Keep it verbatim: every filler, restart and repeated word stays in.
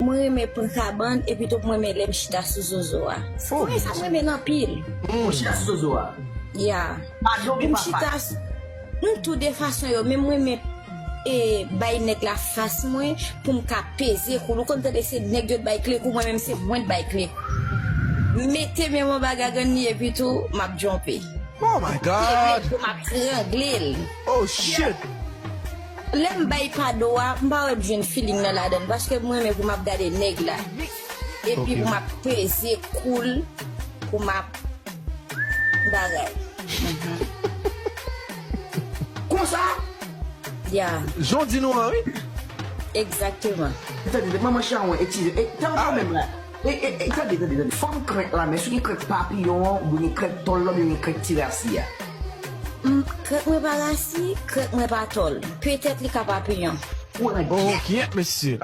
Mwen renmen pran kabann, epi tou mwen renmen lè m chita sou zozo a. Kounye sa mwen renmen l anpil. Ou chita sou zozo a. Ya. Padon Pou ou m pa chita fas. s- m tou de fason yo, men mwen renmen e, bay nèg la fas mwen pou m ka peze kou l. Ou konn tande se nèg yo t bay kle kou, mwen menm se mwen t bay kle kou. Mete men mwen anba gagann li epi tou m ap jwonpe. Oh my God. Pou m ap trangle l. Oh shit. Lè m bay padon a, m pa wè m jwenn feeling nan ladan l, paske mwen menm pou m ap gade nèg la. Epi Ok. Pou m ap peze kou l, pou m ap bagay. Konsa? Ya, Jan w di nou an, wi. Egzakteman. Tande, manman chawon, eskize. E, tande menm la. E, e, e, tande, tande, tande. Fòm krèk la, men si w gen krèk papiyon an, ou gen krèk tòl la, ou gen krèk ti rasi a. M, krèk mwen pa rasi, krèk mwen pa tòl. Petèt li ka papiyon. Ou wè nan Oh, kyèt, mesye.